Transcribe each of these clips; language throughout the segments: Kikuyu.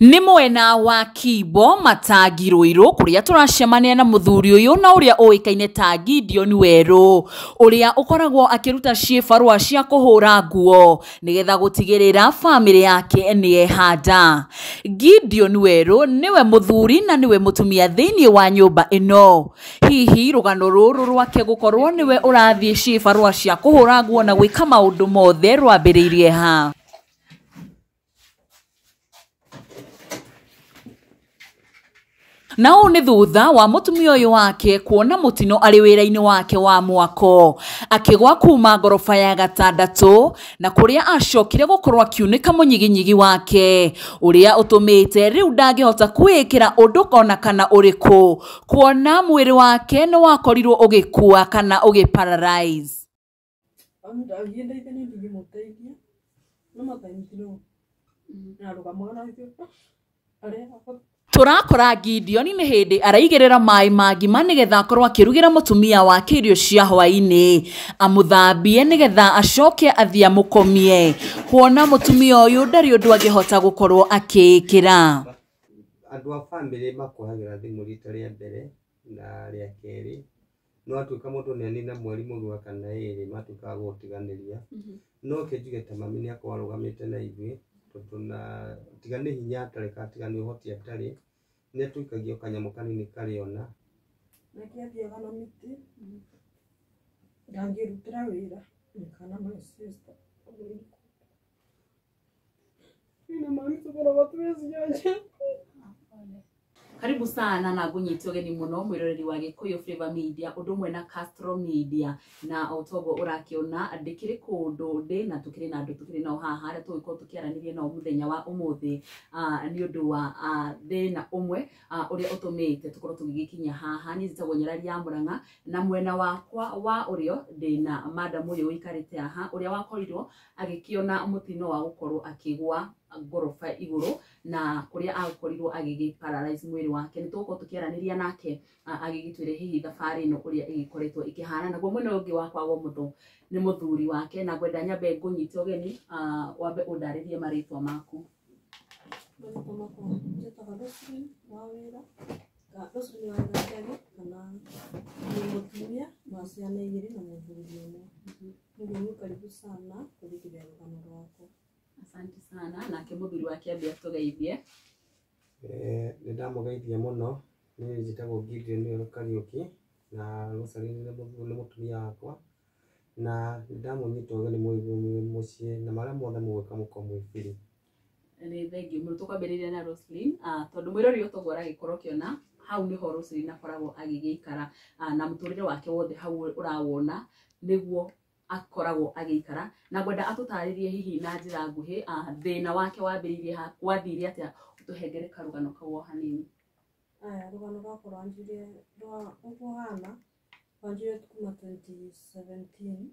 Nĩ mwena wa Kimbo Matangi Ruiru kũrĩa tũracemania na mũthuri ũyũ na ũrĩa ũĩkaine ta Gideon Werũ, ũrĩa ũkoragwo akĩruta ciĩbarũa cia kũhũra nguo nĩgetha gũtigĩrĩra bamĩrĩ yake nĩyehanda. Gideon Werũ nĩwe mũthuri na nĩwe mũtumia thĩinĩ wa nyũmba ĩno. Hihi rũgano rũrũ rwake gũkorwo nĩwe ũrathiĩ ciĩbarũa cia kũhũra nguo na gwĩka maũndũ mothe rwambĩrĩirie ha? Na ũũ nĩ thutha wa mũtumia ũyũ wake kuona mũtino arĩ wĩra-inĩ wake wa mwako, akĩgwa kuma ngoroba ya gatandatũ na kũrĩa acokire gũkorwo akiunĩka mũnyiginyigi wake ũrĩa ũtũmĩte rĩu ndangĩhota kwĩĩkĩra ũndũ ona kana ũrĩkũ, kuona mwĩrĩ wake nĩ wakorirwo ũgĩkua kana ũgĩ paralyze. Tũrakora Gideon nĩ hĩndĩ araigĩrĩra maĩ ma ngima nĩgetha akorwo akĩrugĩra mũtumia wake irio cia hwaĩ-inĩ, amũthambie nĩgetha acoke athiĩ amũkomie, kuona mũtumia ũyũ ndarĩ ũndũ angĩhota gũkorwo akĩĩkĩra. Andũ a bamĩrĩ makuohagĩra thimũ rita rĩa mbere na rĩa kerĩ, no atuĩka mũndũ nĩ anina mweri mũgima kana ĩrĩ matuĩkaga gũgũtiganĩria. No reke njuge ta mami nĩ akorwo arũgamĩte na ithuĩ, tondũ na tiga nĩ hinya atarĩ kana tiga nĩ ũhoti atarĩ, nĩ atũikagia o kanyamũ kanini karĩ ona. Nake athiaga na mĩtĩ, ndangĩrutĩra wĩra kana my sister. Ina mami tũkoragwo twĩ ciana. Karibu sana na ngunyite ũgeni mũno mwĩroreri wa Gĩkũyũ Flavour Media ũndũ ũmwe na Castro Media, na o toguo ũrakĩona ndĩkĩrĩ kũndũ ndĩ na tũkĩrĩ na andũ tũkĩrĩ nao haha arĩa tũgũkorwo tũkĩaranĩria nao mũthenya wa ũmũthĩ, nĩ ũndũ wa thĩna ũmwe ũrĩa ũtũmĩte tũkorwo tũgĩgĩkinya haha. Niĩ njĩtagwo Nyarari ya Mũrang'a na mwena wakwa wa ũrĩo ndĩna madam ũyũ ũikarĩte haha ũrĩa wakorirwo agĩkĩona mũtino wa gũkorwo akĩgwa ngoroba igũrũ na kũrĩa akorirwo agĩgĩ paralyze mwĩrĩ wake. Nĩ tũgũkorwo tũkĩaranĩria nake agĩgĩtwĩre hihi thabarĩ ĩno ũrĩa ĩgĩkoretwo ĩkĩhana. Naguo mwena ũyũ ũngĩ wakwa wa ũmotho nĩ mũthuri wake, na ngwenda nyambe ngũnyite ũgeni, wambe ũndarĩrie marĩtwa maku. Marĩtwa makwa njĩtagwo Roselyn Wawĩra, Roselyn Wawĩra Njagi, kana nĩ mũtumia wa ciana igĩrĩ na mũthuri ũmwe. Mũgeni karibu sana kũthikĩrĩria rũgano rwakwa. Asante sana. Nake mũthuri wake ambe atũgeithie. Nĩ ndamũgeithia mũno, niĩ njĩtagwo Gideon Werũ Kariũki na Roselyn nĩ mũtumia wakwa, na nĩ ndamũnyita ũgeni mũciĩ na marĩa mothe mũgwĩka mũkorwo mwĩ free. Nĩ thengiũ mũno. Tũkwambĩrĩria na Roselyn, tondũ mwĩrori ũyũ toguo ũragĩkorwo ũkĩona hau nĩho Roselyn akoragwo agĩgĩikara, na mũtũrĩre wake wothe hau ũrawona nĩguo akoragwo agĩikara, na ngwenda atũtarĩrie hihi na njĩra nguhĩ, thĩna wake wambĩrĩirie ha, gwathire atĩa, ũtũhengere karũgano kau o hanini. Aya, rũgano rwakwa rwanjirie rwa ũguo hana, rwanjirie kuma 2017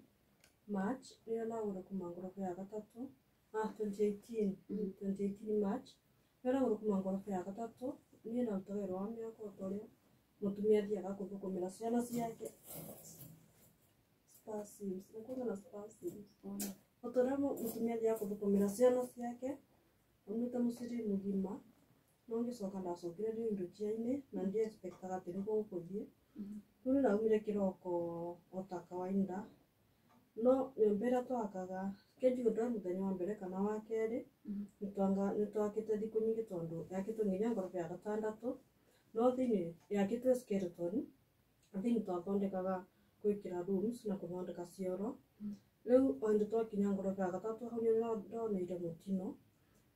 March, rĩrĩa ndagũra kuma ngoroba ya gatatũ, 2018 March, rĩrĩa ndagũra kuma ngoroba ya gatatũ, niĩ ndarutaga wĩra wa mĩako ta ũrĩa mũtumia athiaga gũthũkũmĩra ciana ciake. Spasms, nĩkuona na spasms. O ta ũrĩa mũtumia athiaga gũthũkũmĩra ciana ciake, aumĩte mũciĩ mũgima, no ngĩcoka ndacokire ndĩ wheelchair-inĩ na ndiexpectaga atĩ nĩguo gũkũthiĩ. Rĩu nĩ ndaumire kĩroko o ta kawaida, no nyũmba ĩrĩa twakaga, kĩnjigue ndwarĩ mũthenya wa mbere kana wa kerĩ, nĩtwakĩte thikũ nyingĩ tondũ yakĩtwo nginya ngoroba ya gatandatũ, no thĩinĩ yakĩtwo skeleton, thĩinĩ twathondekaga gwĩkĩra rooms na gũthondeka cioro. Rĩu o hĩndĩ twakinya ngoroba ya gatatũ hau nĩho ndoneire mũtino,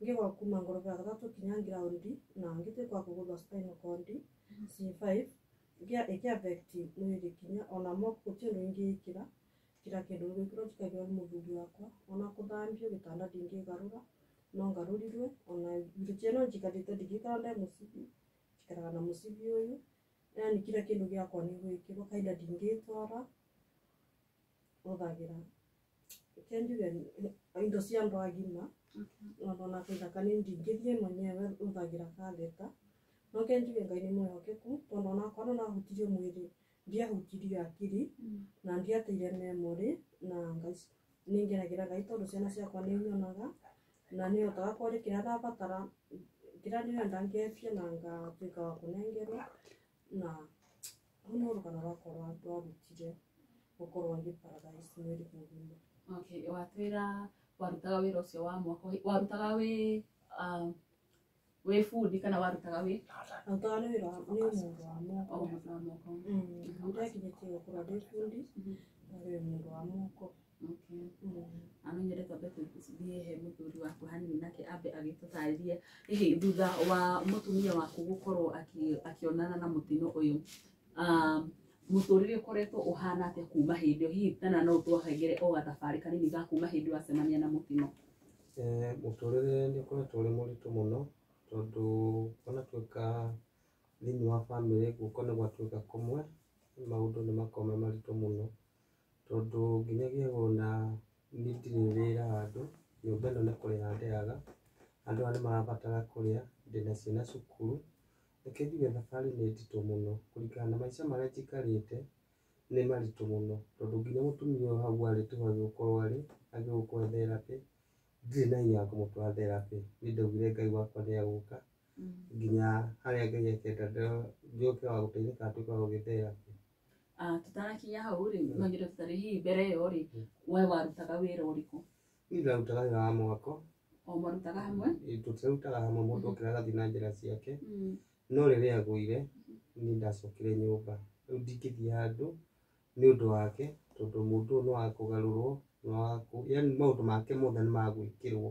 ngĩgwa kuma ngoroba ya gatatũ kinya ground na ngĩtuĩka wa kũgũthwo spinal cord C5, ĩkĩ affect mwĩrĩ kinya ona moko gũtirĩ ũndũ ingĩĩkĩra, kira kĩndũ gwĩkĩrwo njĩkagĩrwo nĩ mũthuri wakwa, ona kũthambio gĩtanda ndingĩgarũra no ngarũrirwe, ona wheelchair no njikarĩte ndingĩikara nde mũcibi, njikaraga na mũcibi ũyũ, yani kila kĩndũ gĩakwa nĩ gwĩkĩrwo, kahinda ndingĩtwara hũthagĩra reke njuge indo cia andũ agima, ona kahinda kanini ndingĩthiĩ mwenyewe hũthagĩra catheter, no reke njuge Ngai nĩ mwĩhokeku tondũ onakorwo nĩ ndahutirio mwĩrĩ ndiahutirio akiri na ndiateire memory, na Ngai nĩ ngenagĩra Ngai tondũ ciana ciakwa nĩ nyonaga na nĩ hotaga kwaria kĩrĩa ndabatara. Kĩrĩa ndĩrenda ngetia na ngatuĩka wa kũnengerwo na hau nĩho rũgano rwakwa rwarutire gũkorwo ngĩ paralyze mwĩrĩ mũgima. Okay, watwĩra warutaga wĩra ũcio wa mwako, warutaga wĩ wĩ bundi kana warutaga wĩ Narutaga nĩ wĩra nĩ mũndũ wa moko. O mũndũ wa moko. Ndiakinyĩtie gũkorwo ndĩ bundi, ndarĩ mũndũ wa moko. Okay. No nyende twambe tũthiĩ he mũthuri waku hanini nake ambe agĩtũtarĩrie hihi thutha wa mũtumia waku gũkorwo akĩonana na mũtino ũyũ, mũtũrĩre ũkoretwo ũhana atĩa kuma hĩndĩ ĩyo? Hihi tena no ũtũhengere o gathabarĩ kanini ga kuma hĩndĩ wacemania na mũtino. Mũtũrĩre nĩ ũkoretwo ũrĩ mũritũ mũno tondũ ona tuĩka thĩinĩ wa bamĩrĩ guoko nĩ gwatuĩka kũmwe, maũndũ nĩ makoragwo me maritũ mũno tondũ nginyagia ona niĩ ndirĩ wĩra handũ, nyũmba ĩno nĩ kũrĩha ndĩhaga, andũ aya nĩ marabatara kũrĩa, ndĩna ciana cukuru. Reke njuge thabarĩ nĩ nditũ mũno kũringana na maica marĩa njikarĩte nĩ maritũ mũno tondũ nginya mũtumia ũyũ hau arĩ tiho agĩgũkorwo arĩ, agĩgũkorwo therapy, ndirĩ na hinya wa kũmũtwara therapy. Niĩ ndaugire Ngai wakwa nĩ egũka nginya harĩa Ngai akenda njoke wa gũteithĩka atuĩke wa gũthiĩ therapy. Tũtanakinya hau rĩ, no nyende tũtarĩ hihi mbere ĩyo rĩ, we warutaga wĩra ũrĩkũ? Niĩ ndarutaga wĩra wa mwako. O mwarutaga hamwe? Tũtirarutaga hamwe, mũndũ okĩra agathiĩ na njĩra ciake. No rĩrĩa agũire niĩ ndacokire nyũmba, rĩu ndingĩthiĩ handũ nĩ ũndũ wake tondũ mũndũ ũyũ nĩ wa kũgarũrwo, yaani maũndũ make mothe nĩ magwĩkĩrwo.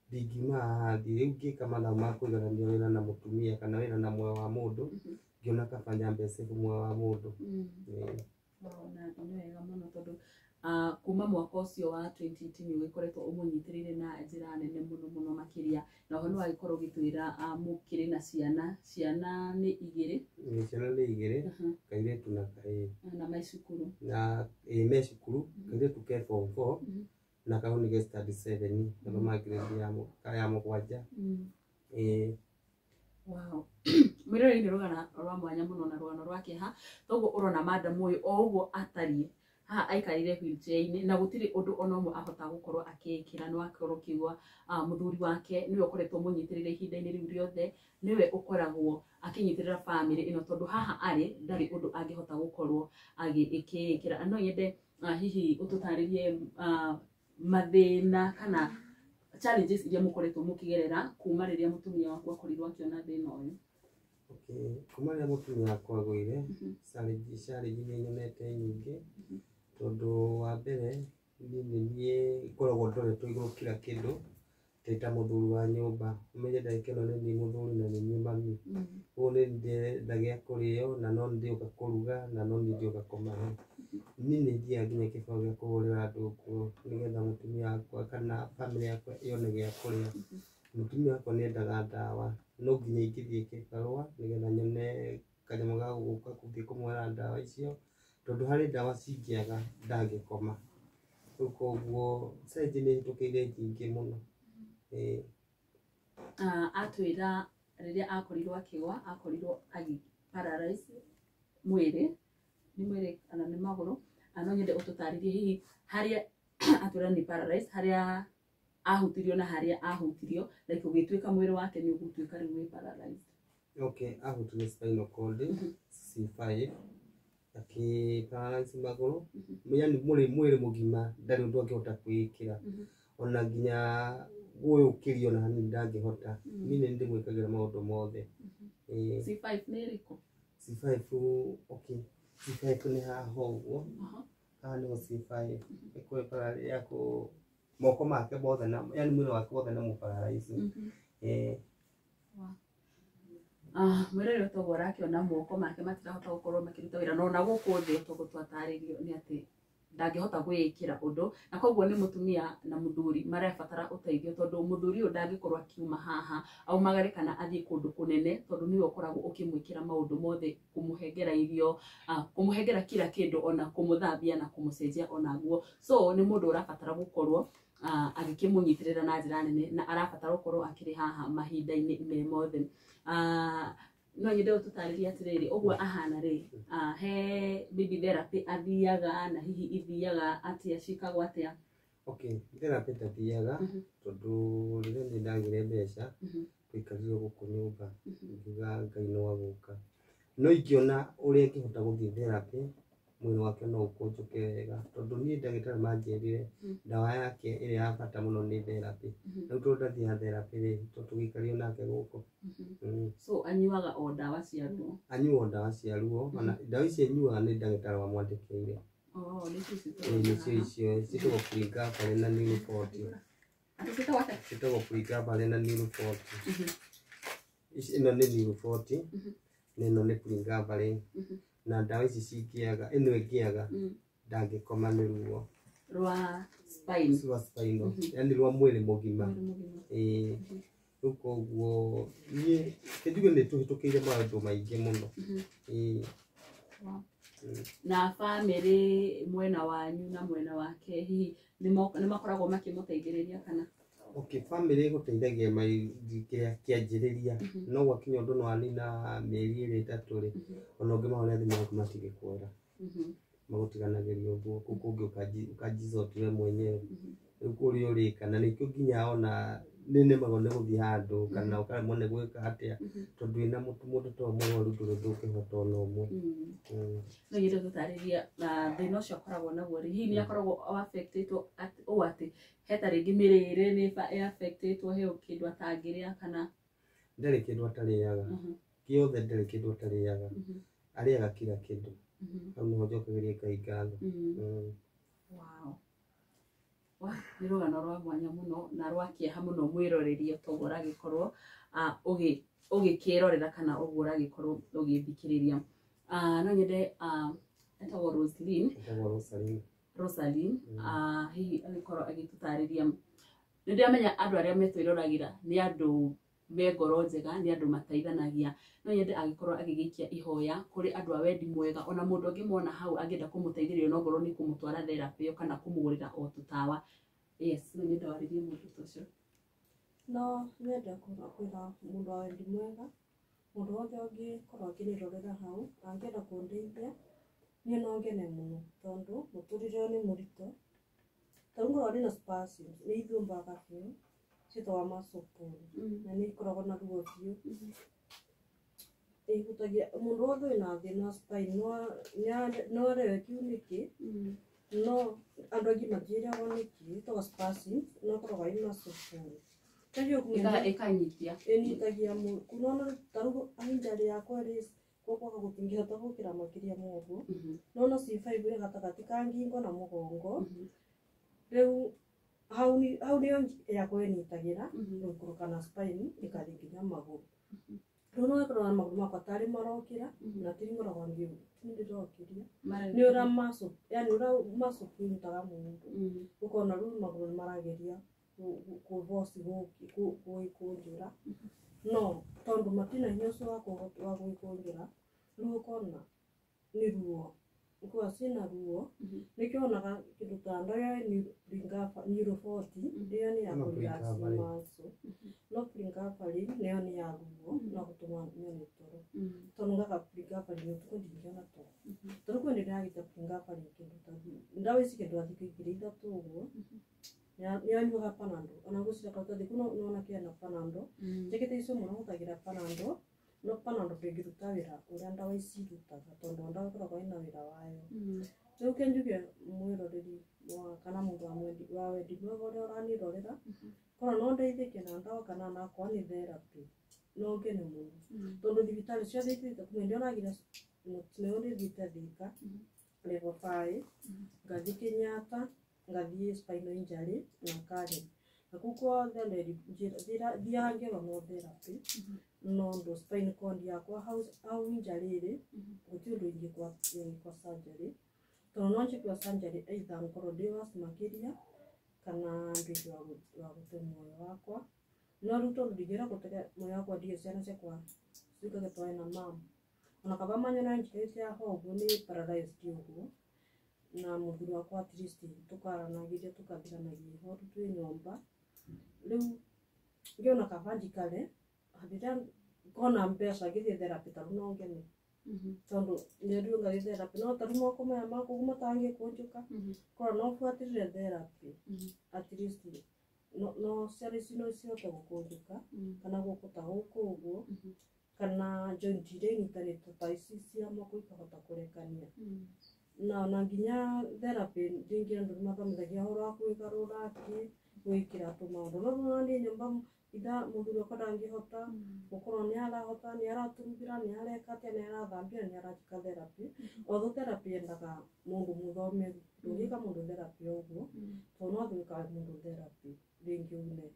Ndingiuma haha thiĩ, rĩu ngĩka mathabu ma kũiganania wĩra na mũtumia kana wĩra na muoyo wa mũndũ, ngĩona kaba nyambe save muoyo wa mũndũ. Na nĩ wega mũno tondũ kuma mwaka ũcio wa 2018 ũgĩkoretwo ũmũnyitĩrĩire na njĩra nene mũno mũno makĩria, na oho nĩ wagĩkorwo ũgĩtwĩra mũkĩrĩ na ciana, ciana nĩ igĩrĩ. Ciana nĩ igĩrĩ, kairĩtu na kahĩĩ. Na me cukuru. Na ĩĩ me cukuru, kairĩtu ke form 4 na kau nĩ ke standard 7, gathoma grade ya mũgwanja. Wow. Mwĩroreri nĩ rũgano rwa mwanya mũno na rũgano rwa kĩeha. Toguo ũrona madam ũyũ o ũguo atariĩ haha aikarire wheelchair-inĩ na gũtirĩ ũndũ ona ũmwe ahota gũkorwo akĩĩkĩra. Nĩ wakorwo ũkĩigua mũthuri wake nĩwe ũkoretwo mũnyitĩrĩire ihinda-inĩ rĩu rĩothe, nĩwe ũkoragwo akĩnyitĩrĩra bamĩrĩ ĩno tondũ haha arĩ ndarĩ ũndũ angĩhota gũkorwo agĩkĩĩkĩra. No nyende hihi ũtũtarĩrie mathĩna kana challenges iria mũkoretwo mũkĩgerera kuma rĩrĩa mũtumia waku akorirwo akĩona thĩna ũyũ. Okay, kuma rĩrĩa mũtumia wakwa agũire, challenge nĩ nyonete nyingĩ tondũ wa mbere niĩ nĩ niĩ ngoragwo ndoretwo igũrũ kila kĩndũ ndĩ ta mũthuri wa nyũmba. Ũmenye ndagĩka ĩno nĩ niĩ mũthuri na nĩ niĩ mami. Koguo nĩ ndĩrenda gĩa kũrĩo na no niĩ ndĩũka kũruga na no niĩ ndĩũka kũmahe. Niĩ nĩ thiaga nginya kĩbaũ gĩa kũhũrĩra andũ nguo nĩgetha mũtumia wakwa kana bamĩrĩ yakwa yone gĩa kũrĩa. Mũtumia wakwa nĩ endaga ndawa, no nginya ingĩthiĩ kĩbarũa nĩgetha nyone kanyamũ ga gũka gũthiĩ kũmũhera ndawa icio tondũ harĩ ndawa cingĩaga ndangĩkoma. Rĩu koguo challenge nĩ hĩtũkĩire nyingĩ mũno. Atwĩra rĩrĩa akorirwo akĩgwa, akorirwo agĩ paralyze mwĩrĩ, nĩ mwĩrĩ kana nĩ magũrũ. No nyende ũtũtarĩrie hihi harĩa atwĩra nĩ paralyze, harĩa ahutirio na harĩa ahutirio, like ũgĩtuĩka mwĩrĩ wake nĩ ũgũtuĩka rĩu wĩ paralyzed. Okay, ahutirio spinal cord C5 akĩ paralyze magũrũ, yaani mwĩrĩ mũgima ndarĩ ũndũ angĩhota kwĩĩkĩra, ona nginya gwĩũkĩria ona hanini ndangĩhota. Niĩ nĩ ndĩmwĩkagĩra maũndũ mothe. C5 nĩ ĩrĩkũ? C5, okay, C5 nĩ haha ũguo, haha nĩho C5 ya kũ moko make mothe na yaani mwĩrĩ wake wothe nĩ mũparalyze. Mwĩrĩ toguo ũrakĩona moko make matirahota gũkorwo makĩruta wĩra, na ona gũkũ thĩ toguo twatarĩrio nĩ atĩ ndangĩhota gwĩĩkĩra ũndũ, na koguo nĩ mũtumia na mũthuri marabatara ũteithio tondũ mũthuri ũyũ ndangĩkorwo akiuma haha aumagare kana athiĩ kũndũ kũnene tondũ nĩwe ũkoragwo ũkĩmwĩkĩra maũndũ mothe, kũmũhengera irio, kũmũhengera kila kĩndũ, ona kũmũthambia na kũmũcenjia ona nguo. So nĩ mũndũ ũrabatara gũkorwo agĩkĩmũnyitĩrĩra na njĩra nene na arabatara gũkorwo akĩrĩ haha mahinda-inĩ me mothe. No nyende ũtũtarĩrie atĩrĩrĩ, ũguo ahana rĩ, he maybe therapy athiaga na hihi ithiaga atĩa, ciĩkagwo atĩa? Okay, therapy ndathiaga tondũ rĩrĩa niĩ ndagĩire mbeca, Tũikarire gũkũ nyũmba ngiuga Ngai no agũka, no ingĩona ũrĩa ingĩhota gũthiĩ therapy mwĩrĩ wake no ũkũnjũke wega, tondũ niĩ ndagĩtarĩ manjĩrire ndawa yake ĩrĩa ya bata mũno nĩ therapy. Rĩu tondũ ndathiaga therapy rĩ, to tũgĩikario nake gũkũ. So anyuaga o ndawa cia ruo? Anyuo ndawa cia ruo, ona ndawa ici anyuaga nĩ ndagĩtarĩ wamwandĩkĩire. Oh, nĩcio ici Ĩĩ, tũrona nĩcio haha. icio ciĩtagwo pregabalin na Neuroforte. Atĩ ciĩtagwo atĩa? Ciĩtagwo pregabalin na Neuroforte. Ici ĩno nĩ Neuroforte na ĩno nĩ pregabalin. Na ndawa ici cingĩaga, ĩno ĩngĩaga ndangĩkoma nĩ ruo Rwa spine. Rwa spinal, yani rwa mwĩrĩ mũgima. Mwĩrĩ mũgima. Ĩĩ, rĩu koguo niĩ kĩnjuge nĩ tũhĩtũkĩire maũndũ maingĩ mũno. Ĩĩ. Wow. Na bamĩrĩ mwena wanyu na mwena wake hihi nĩ makoragwo makĩmũteithĩrĩria kana? Okay, family ĩgũteithagia kĩrĩa kĩanjĩrĩria, no gwakinya ũndũ no wanina mĩeri ĩrĩ ĩtatũ rĩ, ona ũngĩmahũrĩra thimũ yaku matingĩkuoera, magũtiganagĩria ũguo. Kũu kũngĩ ũkanjisort we mwenyewe, rĩu kũrĩa ũrĩka, na nĩkĩo nginya ona nĩ nemagwo nĩ gũthiĩ handũ kana ũkaremwo nĩ gwĩka atĩa, tondũ wĩna mũndũ ta ũyũ mũrwaru ndũrĩ ũndũ ũngĩhota ona ũmwe. No nyende gũtarĩria na thĩna ũcio akoragwo naguo rĩ, hihi nĩ akoragwo affectĩtwo ũũ atĩ he ta rĩngĩ mĩrĩre nĩ affectĩtwo, he kĩndũ atangĩrĩa kana? Ndarĩ kĩndũ atarĩaga, kĩothe, ndarĩ kĩndũ atarĩaga, arĩaga kila kĩndũ. Hau nĩho njokagĩria Ngai ngatho. Wow. Wa, nĩ rũgano rwa mwanya mũno na rwa kĩeha mũno mwĩroreri toguo ũragĩkorwo ũgĩkĩrorera kana ũguo ũragĩkorwo ũgĩthikĩrĩria. No nyende etagwo Roslyn. Etagwo Rosaline. Rosaline, hihi agĩkorwo agĩtũtarĩria. Nĩ ndĩramenya andũ arĩa metwĩroragĩra nĩ andũ me ngoro njega, nĩ andũ mateithanagia. No nyende agĩkorwo agĩgĩikia ihoya kũrĩ andũ a wendi mwega, ona mũndũ angĩmona hau angĩenda kũmũteithĩrĩria, ona okorwo nĩ kũmũtwara therapy ĩyo kana kũmũgũrĩra o tũtawa. Yes, no nyende warĩrie mũndũ ta ũcio. No nyende kwĩra mũndũ wa wendi mwega, mũndũ wothe ũngĩkorwo akĩnĩrorera hau angĩenda kũndeithia, niĩ no ngene mũno tondũ mũtũrĩre ũyũ nĩ mũritũ. Ta rĩu ngoragwo ndĩna spasms, nĩ ithumbaga biũ, ciĩtagwo muscle pull, na nĩ ikoragwo na ruo biũ. Ĩhutagia mũndũ wothe wĩna thĩna wa spine no arewe kĩu nĩkĩ, no andũ aingĩ matiĩragwo nĩkĩ ĩtagwo spasms, no ĩkoragwo ĩ muscle pull. Ĩkanyitia. Ĩnyitagia nona ta rĩu injury yakwa rĩ, guoko gwakwa gũtingĩhota gũkĩra makĩria ma ũguo. Nona C5 ĩ gatagatĩ ka ngingo na mũgongo. Rĩu hau nĩyo yakwa ĩnyitagĩra gũikũrũka na spine ĩkathiĩ nginya magũrũ. Rĩu no ĩkorwo na magũrũ makwa tarĩ marokĩra na ti ngoragwo ndĩrokĩria. Nĩ ũrĩa muscle, yani ũrĩa muscle ĩnyitaga mũndũ, ũkona rĩu magũrũ nĩ marageria kũboci gwĩkũnjũra, no tondũ matina hinya ũcio wa gwĩkũnjũra, rĩu ũkona nĩ ruo, ũkona ciĩna ruo. Nĩkĩo wonaga kĩndũ ta ndawa ya Neuroforte ĩyo nĩ ya No kũrelax pregabalin. muscle, no pregabalin nĩyo nĩ ya ruo na gũtũma nyone toro, tondũ ngaga pregabalin ũtukũ ndingĩona toro. Tondũ kwĩ hĩndĩ ndĩragĩte pregabalin kĩndũ ta ndawa ici kĩndũ ta thikũ igĩrĩ ithatũ ũguo, nĩanyuaga Panadol, ona ngwĩciria karatathi kau nĩwona kena Panadol. Njĩkĩte icio mũno hũthagĩra Panadol, no Panadol ndĩngĩruta wĩra ũrĩa ndawa ici irutaga tondũ ndawa ĩkoragwo ĩna wĩra wayo. Rĩu ke njuge mwĩroreri wa kana mũndũ wa wendi mwega ũrĩa ũranĩrorera, korwo no ndeithĩke na ndawa kana onakorwo nĩ therapy, no ngene mũno, tondũ thibitarĩ ciothe ithiĩte kuma hĩndĩ ĩyo ndagire nĩyo ndĩthiĩte Thika level 5, ngathiĩ Kenyatta, ngathiĩ spinal injury na Karen, na kũu guothe thiaga ngerwo no therapy, no ndũ spine cord yakwa hau injury ĩrĩ gũtirĩ ũndũ ingĩkwa surgery, tondũ no njĩkwo surgery either ngorwo ndĩ worse makĩria kana nduĩke wa gũte muoyo wakwa. No rĩu tondũ ndingĩenda gũte muoyo wakwa ndige ciana ciakwa ciukage twarĩ na mum, ona kaba manyone njikarĩte haha ũguo nĩ paralyzed ũguo, na mũthuri wakwa at least tũkaranagĩria tũkathiranagia ihoru twĩ nyũmba. Rĩu ngĩona kaba njikare hĩndĩ ĩrĩa ngona mbeca ngĩthiĩ therapy, ta rĩu no ngene, tondũ nĩrĩu ngathiĩ therapy, no ta rĩu moko maya makwa ũguo matangĩkũnjũka, korwo no buatĩrĩre therapy at least. no ciara ici no cihote gũkũnjĩka kana guoko ta gũkũ ũguo kana joint iria inyitanĩte ta ici cia moko ikahota kũrekania na nginya therapy rĩngĩ andũ nĩmathomithagia ũhoro wa kwĩgarũra kĩ gwĩkĩra tũmaũndũ no rĩu niĩ nyũmba itha mũthuri wakwa ndangĩhota gũkorwo nĩ arahota nĩ araturugĩra nĩ areka atĩa nĩ arathambia nĩ aranjĩka therapy although therapy yendaga mũndũ mũthomeru ndũngĩka mũndũ therapy o ũguo tondũ no gwĩka mũndũ therapy rĩngĩ une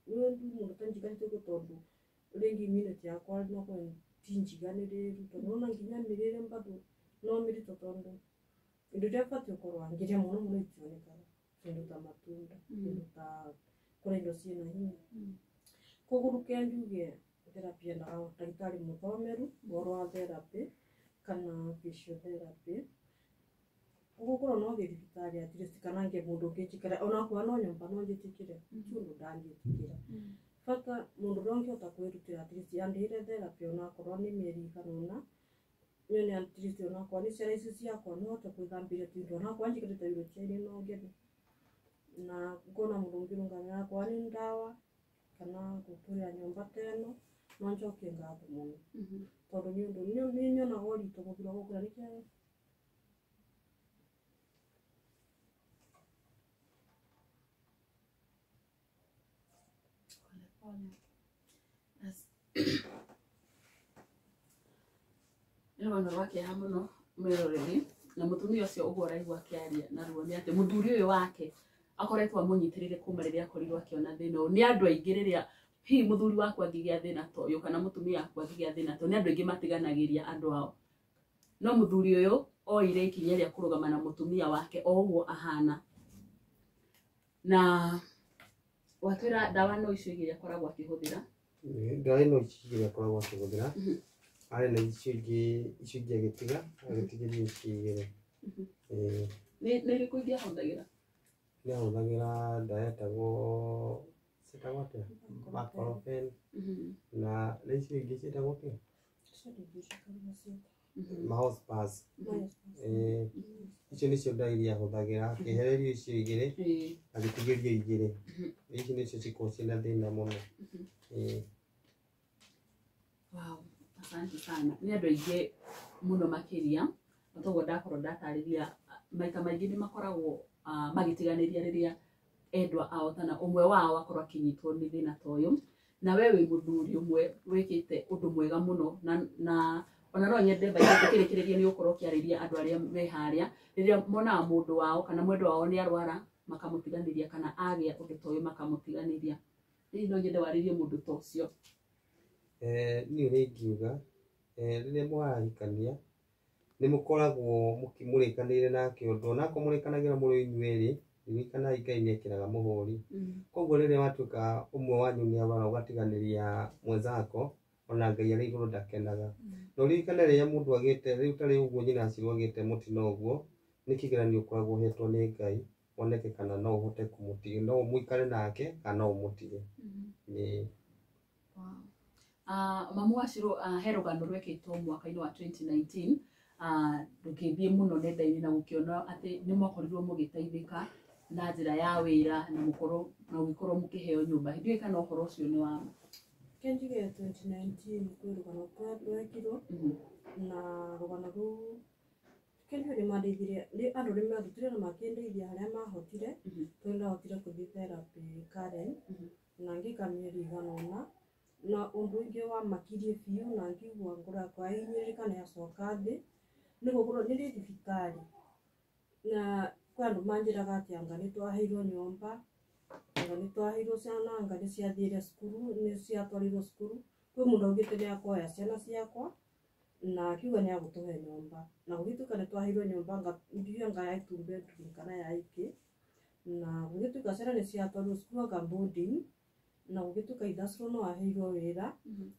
rĩu mũndũ tanjikarĩte ũguo tondũ rĩngĩ immunity yakwa no ti njiganĩrĩru tondũ nona nginya mĩrĩre bado no mĩritũ tondũ indo iria batiĩ gũkorwo ngĩrĩa mũno mũno itionekaga kĩndũ ta matunda kĩndũ ta kũrĩa indo ciĩna hinya koguo reke njuge therapy yendaga ndagĩtarĩ mũthomeru ũhoro wa therapy kana physiotherapy ũgũkorwo no thiĩ thibitarĩ at least kana ngĩe mũndũ ũngĩnjĩkĩra onakorwo no nyũmba no njĩtĩkĩre ti ũndũ ndangĩtĩkĩra bata mũndũ ũrĩa ũngĩhota kwĩrutĩra at least andĩhĩre therapy onakorwo nĩ mĩeri ĩigana ũna nyone at least onakorwo nĩ ciara ici ciakwa no hote gwĩthambĩria tũindo onakorwo njĩkĩrĩte wheelchair no ngene na ngona mũndũ ũngĩrũngamĩra akorwo nĩ ndawa kana gũtũrĩra nyũmba ta ĩno no njokie ngatho mũno tondũ nĩ ũndũ nĩ nyonaga ũritũ gũthura gũkĩra nĩkĩo Pole pole. Nĩ rũgano rwa kĩeha mũno mwĩroreri na mũtumia ũcio ũguo ũraigua akĩaria na ruo nĩ atĩ mũthuri ũyũ wake akoretwo amũnyitĩrĩire kuma rĩrĩa akorirwo akĩona thĩna ũyũ. Nĩ andũ aingĩ rĩrĩa hihi mũthuri waku angĩgĩa thĩna ta ũyũ kana mũtumia waku angĩgĩa thĩna ta ũyũ nĩ andũ aingĩ matiganagĩria andũ ao no mũthuri ũyũ oire ikinya rĩa kũrũgama na mũtumia wake o ũguo ahana na watwĩra ndawa no icio igĩrĩ akoragwo akĩhũthĩra ndawa ĩno ici igĩrĩ akoragwo akĩhũthĩra arĩ na icio ingĩ agĩtiga agĩtigĩria ici igĩrĩ nĩ irĩkũ ingĩ ahũthagĩra nĩ ahũthagĩra ndawa ĩtagwo ciĩtagwo atĩa Baclofen na nĩ icio ingĩ ciĩtagwo atĩa Mahospas icio nĩcio ndawa iria ahũthagĩra akĩehererio icio igĩrĩ agĩtigĩrio igĩrĩ ici nĩcio cikoragwo ciĩna thĩna mũno. Wow, asante sana. Nĩ andũ aingĩ mũno makĩria toguo ndakorwo ndatarĩria maita maingĩ nĩ makoragwo magĩtiganĩria rĩrĩa endwa ao kana ũmwe wao akorwo akĩnyitwo nĩ thĩna ta ũyũ na we wĩ mũthuri ũmwe wĩkĩte ũndũ mwega mũno na ona no nyende tukĩrĩkĩrĩria nĩ ũkorwo ũkĩarĩria andũ arĩa me harĩa rĩrĩa monaga mũndũ wao kana mwendwa wao nĩ arwara makamũtiganĩria kana agĩa ũndũ ta ũyũ makamũtiganĩria hihi no nyende warĩrie mũndũ ta ũcio. Niĩ ũrĩa ingiuga rĩrĩa mũrahikania nĩ mũkoragwo mũrĩkanĩire nake ũndũ onakorwo mũrĩkanagĩra mũrĩ inyuĩ erĩ ririkanai Ngai nĩ ekĩraga mũhũri koguo rĩrĩa watuĩka ũmwe wanyu nĩ arwara ũgatiganĩria mwenzako ona Ngai arĩ igũrũ ndakenaga na ũririkane rĩrĩa mũndũ agĩte rĩu ta rĩu ũguo nyina Acirũ agĩte mũtino ũguo nĩ kĩgeranio ũkoragwo ũhetwo nĩ Ngai woneke kana no ũhote kũmũtiga no mũikare nake kana no ũmũtige. Mamu wa Acirũ he rũgano rwekĩtwo mwaka-inĩ wa 2019 rũkĩthiĩ mũno nenda-inĩ na gũkĩona atĩ nĩ mwakorirwo mũgĩteithĩka na njĩra ya wĩra na mũkorwo na ũgĩkorwo mũkĩheo nyũmba ndiũĩ kana ũhoro ũcio nĩ wa ma. Kenjuge 2019 kwĩ rũgano rwekirwo na rũgano rũu kenjuge nĩ mandeithirie andũ nĩ mandutire na makĩndeithia harĩa mahotire tondũ ndahotire kũthiĩ therapy Karen na ngĩka mĩeri ĩigana ũna na ũndũ ũngĩ wamakirie biũ na ngĩigua ngoro yakwa yahinyĩrĩrĩka na yacoka thĩ nĩ gũkorwo nĩ ndĩ thibitarĩ na kwĩ andũ manjĩraga atĩ anga nĩ twaheirwo nyũmba anga nĩ twaheirwo ciana anga nĩ ciathire cukuru nĩ ciatwarirwo cukuru kwĩ mũndũ augĩte nĩ akoya ciana ciakwa na akiuga nĩ agũtũhe nyũmba na gũgĩtuĩka nĩ twaheirwo nyũmba ndiũĩ anga ya two bedroom kana ya ikĩ na gũgĩtuĩka ciana nĩ ciatwarirwo cukuru anga boarding na gũgĩtuĩka Ithacũrũ no aheirwo wĩra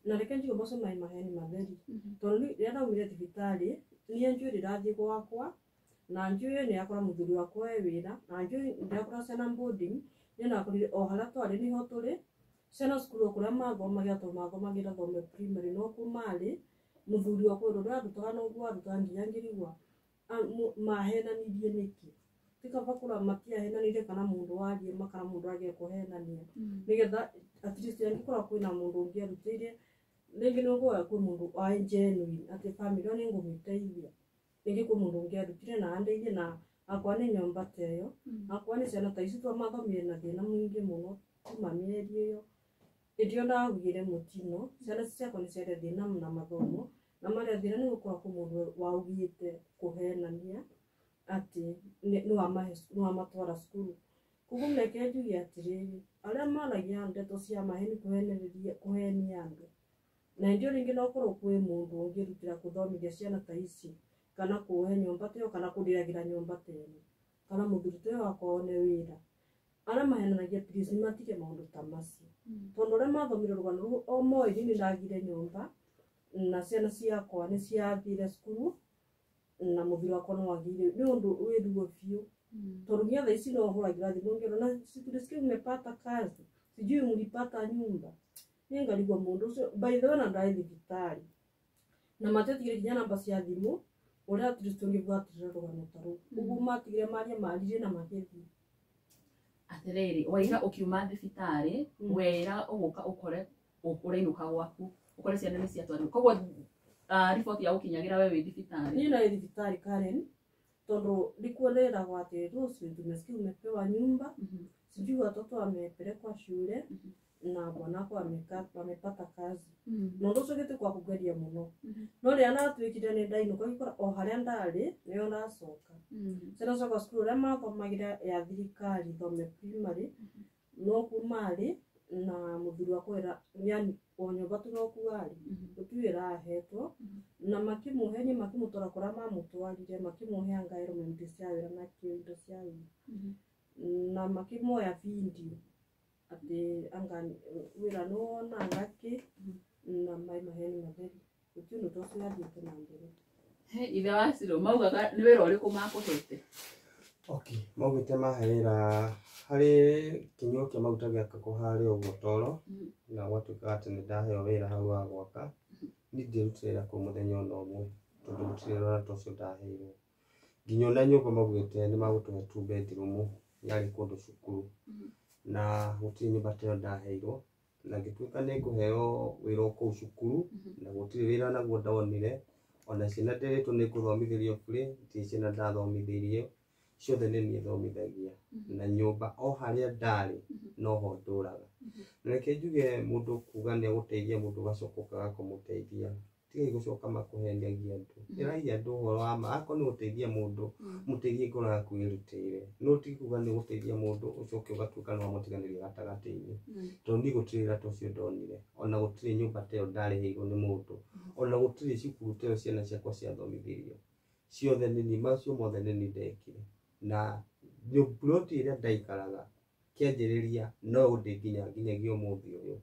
na reke njuge macio maĩ maheni matheri tondũ rĩrĩa ndaumire thibitarĩ niĩ njũĩ ndĩrathiĩ gwakwa na njũĩ nĩ akora mũthuri wakwa e wĩra na njũĩ ndĩrakora ciana boarding niĩ nakorire o harĩa twarĩ nĩho tũrĩ ciana cukuru o kũrĩa mathomagĩra tondũ mathomagĩra thome primary no kuo marĩ mũthuri wakwa ũrĩa ũrandutaga noguo andutaga nginya ngĩrigwa mahenanirie nĩkĩ Ti kaba kũra matiahenanire kana mũndũ warie ma kana mũndũ agĩe kũhenania nĩgetha at least angĩkorwo kwĩna mũndũ ũngĩ arutĩire rĩngĩ nĩ ũkoya kwĩ mũndũ wa genuine atĩ bamĩrĩ ĩyo nĩngũmĩteithia rĩngĩ kwĩ mũndũ ũngĩ arutire na andeithie na akwa nĩ nyũmba ta ĩyo akwa nĩ ciana ta ici twamathomire na thĩna mũingĩ mũno kuma mĩeri ĩyo hĩndĩ ĩyo ndagĩire mũtino ciana ici ciakwa nĩ ciarĩ thĩna na mathomo na marĩa thĩna nĩ gũkorwo kwĩ mũndũ waugĩte kũhenania atĩ nĩwamatwara cukuru. Koguo meke njuge atĩrĩrĩ arĩa maragia ndeto cia maheni kũhenereria kũhenia andũ na hĩndĩ ĩyo rĩngĩ no ũkorwo kwĩ mũndũ ũngĩrutĩra kũthomithia ciana ta ici kana kũhe nyũmba ta ĩyo kana kũndĩragĩra nyũmba ta ĩno kana mũthuri ta ũyũ wakwa one wĩra. Arĩa mahenanagia please nĩmatige maũndũ ta macio tondũ ũrĩa mathomire rũgano rũu o moĩ niĩ nĩndagire nyũmba na ciana ciakwa nĩ ciathire cukuru na mũthuri wakwa no agĩire nĩ ũndũ wĩ ruo biũ tondũ nginya thaa ici no hũragĩra thimũ ngĩrwo na tulisikia mmepata kazi sijui mlipata nyumba niĩ ngarigwo mũndũ ũcio by the way ona ndarĩ thibitarĩ na matiatigire nginya namba cia thimũ ũrĩa at least ũngĩbuatĩrĩra rũgano ta rũu ũguo matigire maria maririe na magĩthiĩ. Atiriri waiga ukiuma thibitari wera uguka ukore urainũka gwaku ukore ciana nĩ ciatwarirwo koguo riboti ya gũkinyagĩra we wĩ thibitarĩ. Niĩ narĩ thibitarĩ Karen tondũ nĩkuo ndĩragwo atĩ rũciũ tumesikia umepewa nyumba sijui watoto wamepelekwa shule na bwanako amepata kazi na ũndũ ũcio gĩtĩ kwa kũgeria mũno no rĩrĩa ndatuĩkire nĩ ndainũka ngĩkora o harĩa ndarĩ nĩho ndacoka ciana ciakwa cukuru ũrĩa mathomagĩra ya thirikari thome primary nokuo marĩ na mũthuri wakwa wĩra yani o nyũmba tu nokuo arĩ gũtirĩ wĩra ahetwo na makĩmũhe niĩ makĩmũtwara kũrĩa mamũtwarire makĩmũhe environment cia wĩra na kĩo indo cia wĩra na makĩmuoya video atĩ anga wĩra nĩwona anga kĩ na mai maheni matheri gũtirĩ ũndũ ta ũcio wathiĩte na mbere. He ithe wa Ciro maugaga nĩ wĩra ũrĩkũ makũhete? Okay, maugĩte mahe wĩra harĩ kĩnyuo kĩa maguta gĩakagwo harĩa ũguo toro na gwatuĩkaga atĩ nĩ ndaheo wĩra hau wa gwaka niĩ ndierutire wĩra kũu mũthenya ona ũmwe tondũ gũtirĩ wĩra ta ũcio ndaheirwo nginya ona nyũmba maugĩte nĩ magũtũhe two bedroom yarĩ kũndũ cukuru na gũtirĩ nyũmba ta ĩyo ndaheirwo na ngĩtuĩka nĩ ngũheo wĩra o kũu cukuru na gũtirĩ wĩra naguo ndonire ona ciana nderĩtwo nĩ ngũthomithĩrio bure ndirĩ ciana ndathomithĩirio ciothe nĩ niĩ thomithagia na nyũmba o harĩa ndarĩ noho ndũraga. Na reke njuge mũndũ kuga nĩ agũteithia mũndũ ũgacoka ũkaga kũmũteithia tigai gũcoka makũhenagia andũ ĩrai andũ ũhoro wa ma akorwo nĩ gũteithia mũndũ mũteithie ngoro yaku ĩrutĩire no ti kuga nĩ gũteithia mũndũ ũcoke ũgatuĩka nĩ wamũtiganĩria gatagatĩ-inĩ tondũ niĩ gũtirĩ wĩra ta ũcio ndonire ona gũtirĩ nyũmba ta ĩyo ndarĩhĩirwo nĩ mũndũ ona gũtirĩ cukuru ta ĩyo ciana ciakwa ciathomithĩrio ciothe nĩ niĩ macio mothe nĩ niĩ ndekire na ploti ĩrĩa ndaikaraga kĩanjĩrĩria no ndĩ nginyagia ũmũthĩ ũyũ.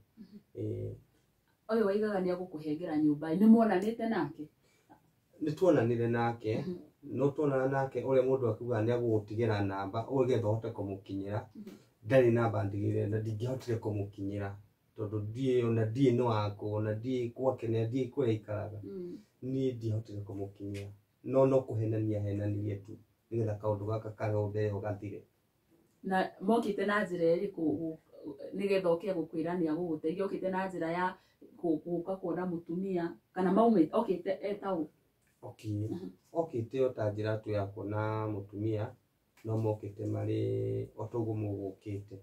Ũyũ waigaga nĩ agũkũhengera nyũmba nĩ muonanĩte nake? Nĩ tuonanire nake no tuonana nake ũrĩa mũndũ akiugaga nĩ agũgũtigĩra namba ũgetha ũhote kũmũkinyĩra ndarĩ namba ndigĩire na ndingĩahotire kũmũkinyĩra tondũ ndiĩ ona ndiĩ nĩ wakũ ona ndiĩ gwake na ndiĩ kũrĩa aikaraga niĩ ndiahotire kũmũkinyĩra no no kũhenania henanirie tu nĩgetha kaũndũ gaka karĩ mbere gathire. Na mokĩte na njĩra ĩrĩkũ nĩgetha oke gũkwĩra nĩ agũgũteithia okĩte na njĩra ya gũka kuona mũtumia kana maumĩte okĩte etaũ? Okay, okĩte o ta njĩra tu ya kuona mũtumia no mokĩte marĩ o ta ũguo mũgũkĩte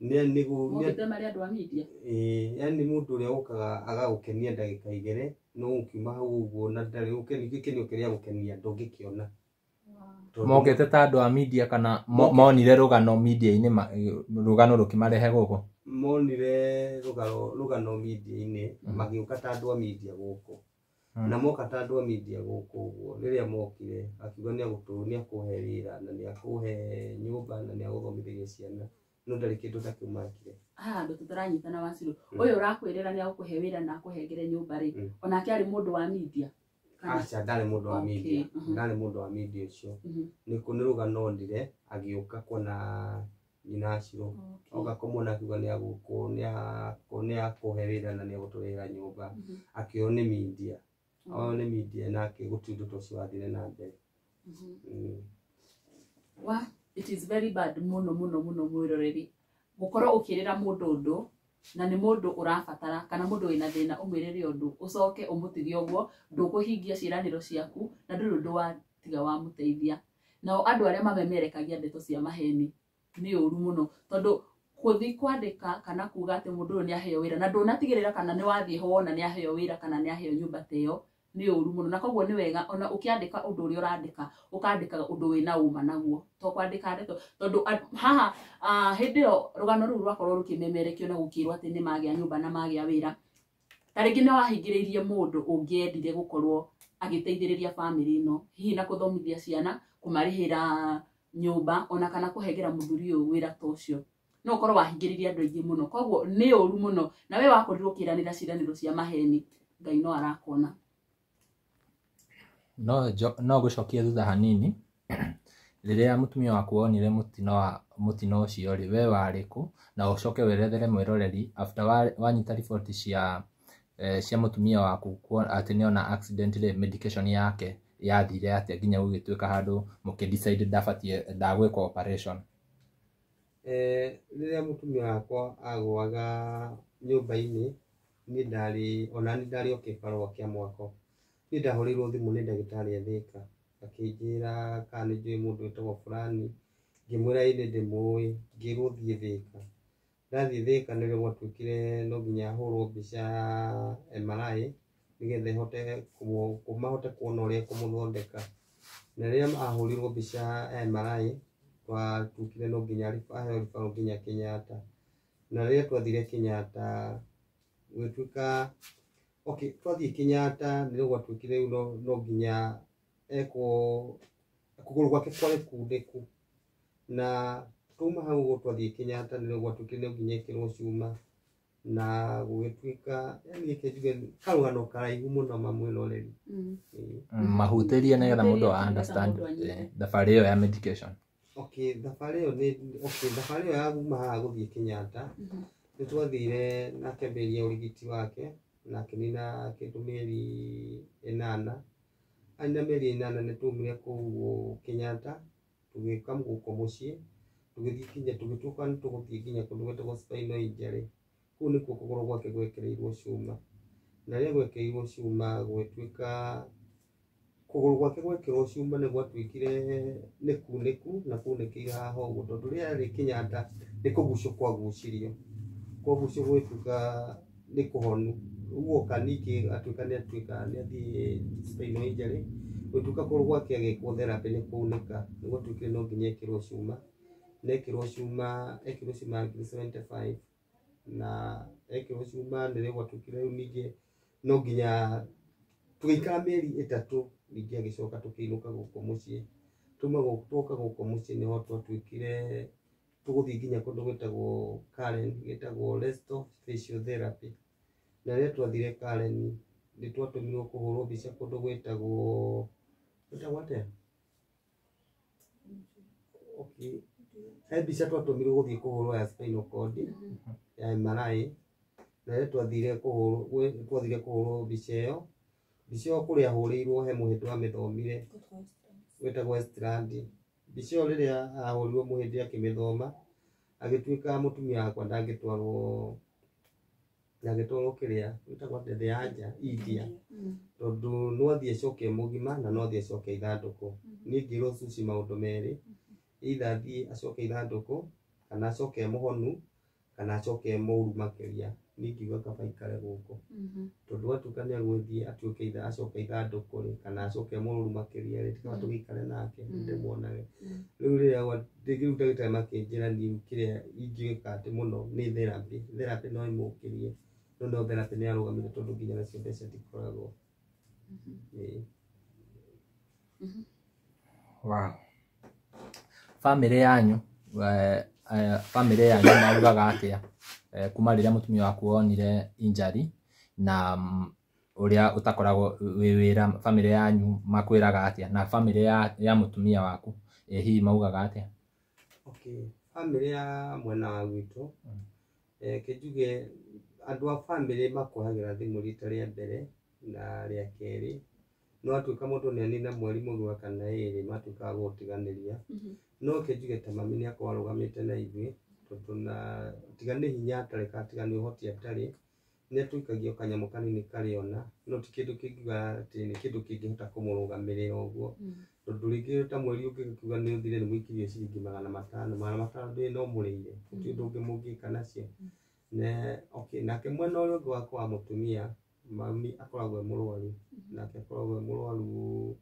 mokĩte marĩ andũ a media? Ĩĩ, yani mũndũ ũrĩa ũkaga agagũkenia ndagĩka igĩrĩ no ũkiuma hau ũguo na ndarĩ gĩkenio kĩrĩa agũkenia ndũngĩkĩona. Mokĩte ta andũ a media kana monire rũgano media-inĩ rũgano rũkĩmarehe gũkũ? Monire rũgano media-inĩ magĩũka ta andũ a media gũkũ na moka ta andũ a media gũkũ ũguo rĩrĩa mokire akiuga nĩ akũhe wĩra na nĩ akũhe nyũmba na nĩ agũthomithĩria ciana no ndarĩ kĩndũ ta kĩu mekire. Haha andũ tũtaranyitana wa Ciro ũyũ ũrakwĩrĩra nĩ agũkũhe wĩra na akũhengere nyũmba rĩ onake arĩ mũndũ wa media? Aca ndarĩ mũndũ wa media ndarĩ mũndũ wa media ũcio nĩ rũgano ndire agĩũka kuona nyina Ciro oka kũmuona akiuga nĩ akũhe wĩra na nĩ agũtũrĩhĩra nyũmba akĩoywo nĩ media oywo nĩ media nake gũtirĩ ũndũ ta ũcio wathire na mbere. Wa it is very bad muno muno muno mwiroreri gukorwo ukirira mundu undu na ni mundu urabatara kana mundu wina thina umwirire undu ucoke umutige uguo ndukuhingia ciraniro ciaku na nduri undu wa tiga wa muteithia. Nao andu aria mamemerekagia ndeto cia maheni ni uru muno tondu kuthi kwandika kana kuga ati mundu uyu ni aheo wira na ndunatigirira kana ni wathie ho wona ni aheo wira kana ni aheo nyumba teyo ni uru muno. Na koguo ni wega ona ukiandika undu uria urandika ukandika undu wina uma naguo to kwandika ndeto tondu haha hindi yo rugano ruru rwakorwo rukimemerekio na gukirwo ati ni magia nyumba na magia wira ta ringi ni wahingiririe mundu ungiendire gukorwo agiteithiriria family ino hihi na kuthomithia ciana kumarihira nyumba ona kana kuhengera muthuri uyu wira ta ucio no ukorwo wahingiririe andu aingi muno. Koguo ni uru muno na we wakorirwo ukiranira ciraniro cia maheni Ngai no arakona. No gucokia thutha hanini riria mutumia waku wonire mutino ucio ri we wari ku na ucoke werethere mwiroreri after wanyita report cia mutumia waku ati niona accident ri medication yake yathire atia nginya gugituika handu muki decide ndabatie ndagwikwo operation. Riria mutumia wakwa agwaga nyumba-ini ni ndari ona ni ndari o kibarua kia mwako ni ndahurirwo thimu ni ndagitari e Thika akinjira kana ni njui mundu witagwo fulani ngimwira ĩ nĩ ndĩmũĩ ngĩrwo thiĩ Thika. Ndathiĩ Thika nĩrĩo gwatuĩkire no nginya hũrwo mbica MRI nĩgetha ĩhote mahote kuona ũrĩa ĩkũmũthondeka. Na rĩrĩa ahũrirwo mbica ya MRI twatuĩkire no nginya aheo referral nginya Kenyatta. Na rĩrĩa twathire Kenyatta gwĩtuĩka okay twathiĩ Kenyatta nĩrĩo gwatuĩkire rĩu no nginya ekwo kũgũrũ gwake kwarĩ kundĩku na tuma hau ũguo twathiĩ Kenyatta nĩrĩo gwatuĩkire no nginya ĩkĩrwo cuma na gũgĩtuĩka yani gĩkĩ njuge karũgano karaihu mũno mamwĩroreri. Mahutĩrie nĩgetha mũndũ a understand thabarĩ ĩyo ya medication. Okay thabarĩ ĩyo nĩ okay thabarĩ ĩyo ya kuma haha gũthiĩ Kenyatta nĩ twathire na akĩambĩrĩria ũrigiti wake na akĩnina kĩndũ mĩeri 8. Anina mĩeri 8 nĩ twaumire kũu Kenyatta tũgĩũka gũkũ mũciĩ tũgĩthiĩ nginya tũgĩtuĩka nĩ tũgũthiĩ nginya kũndũ gwĩtagwo spinal injury. Kũu nĩkuo kũgũrũ gwake gwekĩrĩirwo cuma na rĩrĩa gwekĩrirwo cuma gwĩtuĩka kũgũrũ gwake gwekĩrwo cuma nĩ gwatuĩkire nĩ kunĩku na kunĩkĩire haha ũguo tondũ rĩrĩa arĩ Kenyatta nĩ kũgucio kwagucirio kwagucio gwĩtuĩka nĩ kũhonu ũguo ningĩ atuĩka nĩ atuĩka nĩ athiĩ spinal injury gwĩtuĩka kũgũrũ gwake agĩkwo therapy nĩ kũunĩka nĩ gwatuĩkire no nginya ekĩrwo cuma na ekĩrwo cuma 75 na ekĩrwo cuma nĩrĩo gwatuĩkire rĩu ningĩ no nginya tũgĩikara mĩeri 3 ningĩ agĩcoka tũkĩinũka gũkũ mũciĩ. Tuma twoka gũkũ mũciĩ nĩho twatuĩkire tũgũthiĩ nginya kũndũ gwĩtagwo Karen gwĩtagwo Resto Physiotherapy. Na rĩrĩa twathire Karen nĩ twatũmirwo kũhũrwo mbica kũndũ gwĩtagwo atĩa okay he mbica twatũmirwo gũthiĩ kũhũrwo ya spinal cord ya MRI na rĩrĩa twathire kũhũrwo mbica ĩyo kũrĩa ahũrĩirwo he mũhĩndĩ wamĩthomire wĩtagwo Strand. Mbica ĩyo rĩrĩa ahũrirwo mũhĩndĩ akĩmĩthoma agĩtuĩka mũtumia wakwa ndangĩtwarwo kĩrĩa wĩtagwo atĩa thĩ ya nja India tondũ no athiĩ acoke mũgima na no athiĩ acoke ithandũkũ. Niĩ ngĩrwo Suci maũndũ merĩ either athiĩ acoke ithandũkũ kana acoke mũhonu kana acoke mũru makĩria. Niĩ ngiuga kaba aikare gũkũ tondũ atuĩka nĩ agũthiĩ atuĩke either acoke ithandũkũ rĩ kana acoke mũru makĩria rĩ kaba tũgĩikare nake ndĩmuonage. Rĩu rĩrĩa rĩu ndagĩtarĩ makĩnjĩra niĩ kĩrĩa ingĩka atĩ mũno nĩ therapy. Therapy no ĩmũkĩrie no therapy nĩ arũgamire tondũ nginya nacio mbeca ndikoragwo. Wow. Family yanyu maugaga atĩa kuma rĩrĩa mũtumia waku wonire injury na ũrĩa ũtakoragwo wĩ wĩra family yanyu makwĩraga atĩa na family ya mũtumia waku hihi maugaga atĩa? Okay family ya mwena wa gwitũ kĩnjuge andũ a family makuohagĩra thimũ rita rĩa mbere na rĩa kerĩ No atuĩka mũndũ nĩ anina mweri mũgima kana ĩrĩ matuĩkaga gũgũtiganĩria. No ke njuge ta mami nĩ akorwo arũgamĩte na ithuĩ tondũ na tiga nĩ hinya atarĩ kana tiga nĩ ũhoti atarĩ, nĩ atũikagia kanyamũ kanini karĩona, no ti kĩndũ kĩngiuga atĩ nĩ kĩndũ kĩngĩhota kũmũrũgamĩrĩra ũguo. Tondũ rĩngĩ ta mweri ũngĩkiuga nĩ ũthire nĩ mũikirie ciringi 500, 500 ndũrĩ no mũrĩire, gũtirĩ ũndũ ũngĩ mũngĩka nacio. Okay, nake mwena ũrĩa ũngĩ wakwa wa mũtumia, mami akoragwo e mũrwaru, nake akoragwo e mũrwaru.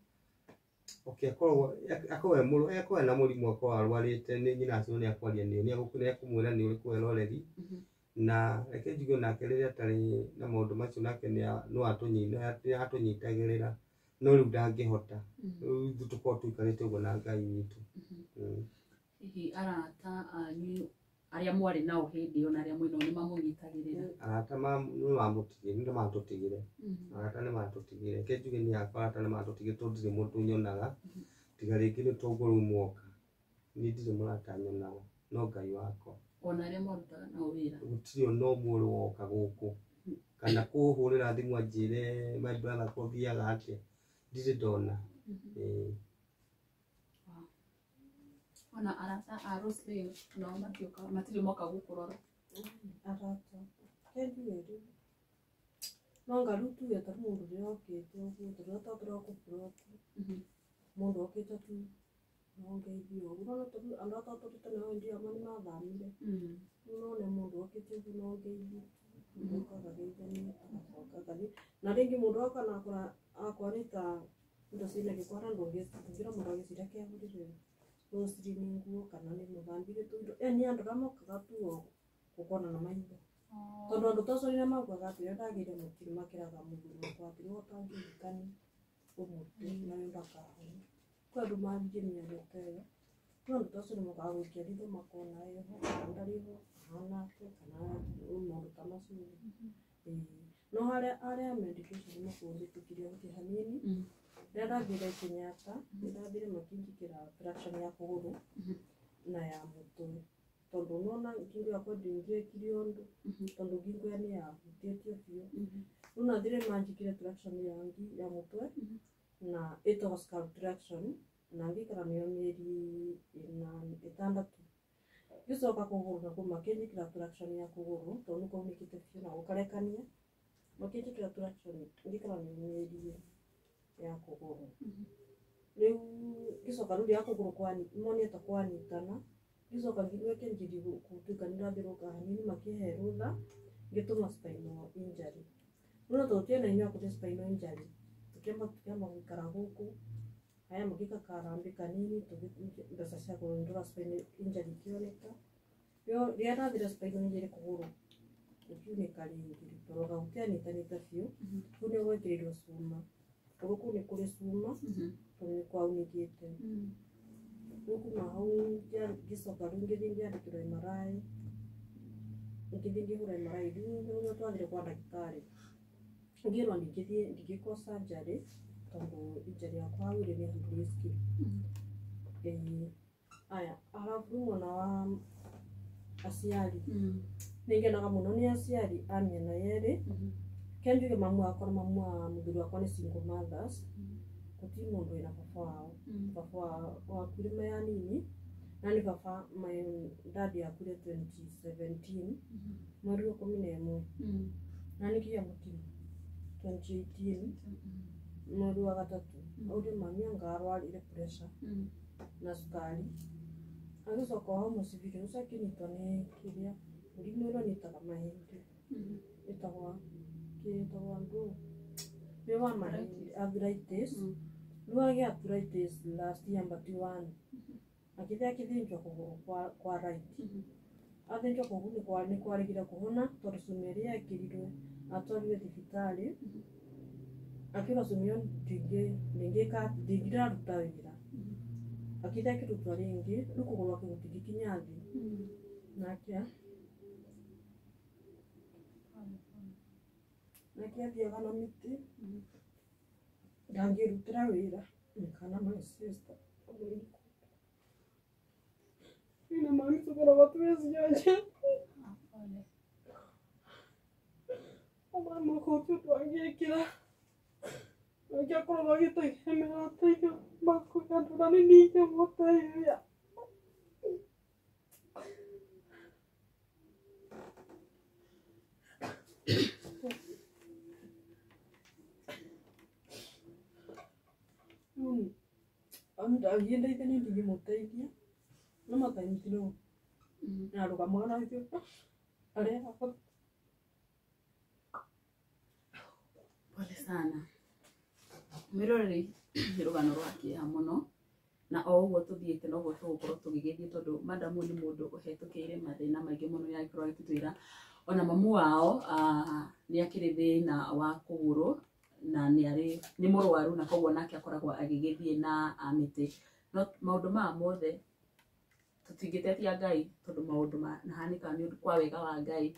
Okay, akoragwo na mũrimũ akoragwo arwarĩte, nĩ nyina acio nĩ akwaria nĩ nĩ ekũmwĩra nĩ ũrĩkũ eroreri. Na reke njuge nake rĩrĩa atarĩ na maũndũ macio nake no atũnyitagĩrĩra, no rĩu ndangĩhota. Rĩu ithuĩ tũkoragwo tũikarĩte ũguo na Ngai witũ. Hihi arata anyu arĩa mwarĩ nao hĩndĩ ĩyo na arĩa mwĩnao nĩ mamũnyitagĩrĩra? Arata nĩ mamũtigire, nĩ matũtigire. Arata nĩ matũtigire. Reke njuge niĩ hakwa arata nĩ matũtigire tondũ ndirĩ mũndũ nyonaga, tiga rĩngĩ nĩ toguo rĩu mwoka. Niĩ ndirĩ mũrata nyonaga, no Ngai wakwa. Ona arĩa mwarutaga nao wĩra? Gũtirĩ ona ũmwe ũrĩ woka gũkũ kana kũhũrĩra thimũ anjĩre my brother kũthiaga atĩa, ndirĩ ndona. Ĩĩ. Ona arata a Roslyn nao matiũka, matirĩ moka gũkũrora? Arata kenjuge rĩu no nga rĩu tuge ta mũndũ ũrĩa okĩte ũguo tũrĩa tũrakũburoti, mũndũ okĩte tu no ngeithio ũguo. Nona ta rĩu andũ arĩa twatũrĩte nao hĩndĩ ĩyo amwe nĩ mathamire. Rĩu none mũndũ okĩte ũguo no ngeithio tu, mũndũ okaga geithania agacoka agathiĩ. Na rĩngĩ mũndũ oka na akora akwa nĩ ta indo ciĩna gĩko harĩa ndũngĩra mũndũ agĩciria kehũrĩre Roslyn nguo kana nĩ mũthambire tũindo, yani andũ arĩa mokaga tu o gũkona na maitho, tondũ andũ ta acio rĩrĩa maugaga atĩ rĩrĩa ndagĩire mũtino makĩraga mũthuri wakwa atĩ nĩwe ũtangĩhikania ũmũte nawe ndakahone. Kwĩ andũ manjie mĩario ta ĩyo, no andũ ta acio nĩ mokaga gũikia ritho makona ĩho kana ndarĩ ho, ahana atĩa kana maũndũ ta macio ũguo. Ĩĩ. No arĩa medication makũnjĩtũkirie gũthiĩ hanini. Rĩrĩa ndathire Kenyatta nĩ ndathire makĩnjĩkĩra traction ya kũgũrũ na ya mũtwe, tondũ nĩwona ngingo yakwa ndĩngĩekire ũndũ, tondũ ngingo ĩyo nĩ yahutĩtio biũ. Rĩu nathire manjĩkĩre traction ya mũtwe na ĩtagwo scalp traction, na ngĩikara nayo mĩeri 6. Ngĩcoka kũgũrũ nakuo makĩnjĩkĩra traction ya kũgũrũ tondũ nĩ kwaunĩkĩte biũ na gũkarekania, makĩnjĩkĩra traction ngĩikara nayo mĩeri 2 ya kũgũrũ. Rĩu ngĩcoka rĩu rĩa kũgũrũ monete kwanyitana, ngĩcoka ngingo ĩkĩanjĩria gũtuĩka nĩ ĩrathĩrũka hanini, makĩhe rũtha ngĩtũma spinal injury. Rĩu no tondũ tiena hinya wa kũthiĩ spinal injury, tũkĩamba gũikara gũkũ haya magĩka karambĩ kanini, mbeca cia kũndora spinal injury ikĩoneka. Rĩrĩa ndathire spinal injury kũgũrũ gũkiunĩka rĩngĩ tondũ anga gũtianyitanĩte biũ. Rĩu nĩ gwekĩrirwo cuma kũgũrũ kũu, nĩ kũrĩ cuma tondũ nĩ kwaunĩkĩte. Rĩu kuma hau ngĩcoka rĩu ngĩthiĩ ngĩandĩkĩrwo MRI, ngĩthiĩ ngĩhũra MRI. Rĩu nĩguo twathire kwa ndagĩtarĩ, ngĩrwo ndingĩthiĩ ndingĩkwo surgery tondũ injury yakwa hau ĩrĩ nĩ handũ risky. Ĩĩ, aya arabu rĩu mwena wa aciari nĩ ngenaga mũno nĩ aciari a mĩena yerĩ. Ke njuge mamu wakwa na mamu wa mũthuri wakwa nĩ single mothers, gũtirĩ mũndũ wĩna baba wao. Baba wakuire me anini, na nĩ baba my dad akuire 2017 mweri wa 11, na nĩ kĩgĩa mũtino 2018 mweri wa 3. Aurĩ mami anga arwarire pressure na cukari, agĩcoka o hau mũcibiri ũcio akĩnyitwo nĩ kĩrĩa mũrimũ ũrĩa ũnyitaga mahĩndĩ, ĩtagwo kĩtagwo ndũ nĩ wa mahĩndĩ, arthritis. Rĩu agĩa arthritis last year but one akĩthiĩ akĩthĩnjwo kũgũrũ kwa right. Athĩnjwo kũgũrũ nĩ kwaregire kũhona tondũ cuma ĩrĩa yekĩrirwe, atwarirwe thibitarĩ akĩrwo cuma ĩyo ndĩngĩraruta wĩra. Akĩthiĩ akĩrutwo rĩngĩ, rĩu kũgũrũ gwake gũtingĩkinya thĩ. Nake athiaga na mĩtĩ, ndangĩrutĩra wĩra kana my sister. Ina mami tũkoragwo twĩ cionje. Mama gũtirĩ ũndũ angĩkĩra. Angĩakorwo agĩtegemera ũteithio makũhe andũ na nĩ niĩ ingĩmũteithia. Angĩndeithia niĩ ndingĩmũteithia no mataims no narũgamaga nake arĩa Pole sana. Mwĩroreri nĩ rũgano rwa kĩeha mũno na o ũguo tũthiĩte noguo tũgũkorwo tũgĩgĩthiĩ tondũ madam ũyũ nĩ mũndũ ũhetũkĩire mathĩna maingĩ mũno nĩ agĩkorwo agĩtwĩra ona mamu wao nĩ akĩrĩ thĩna wa kũgũrũ na nĩ arĩ nĩ mũrwaru na koguo nake akoragwo agĩgĩthiĩ na mĩtĩ. No maũndũ maya mothe tũtingĩtetia Ngai tondũ maũndũ mahanĩkaga nĩ ũndũ kwa wega wa Ngai.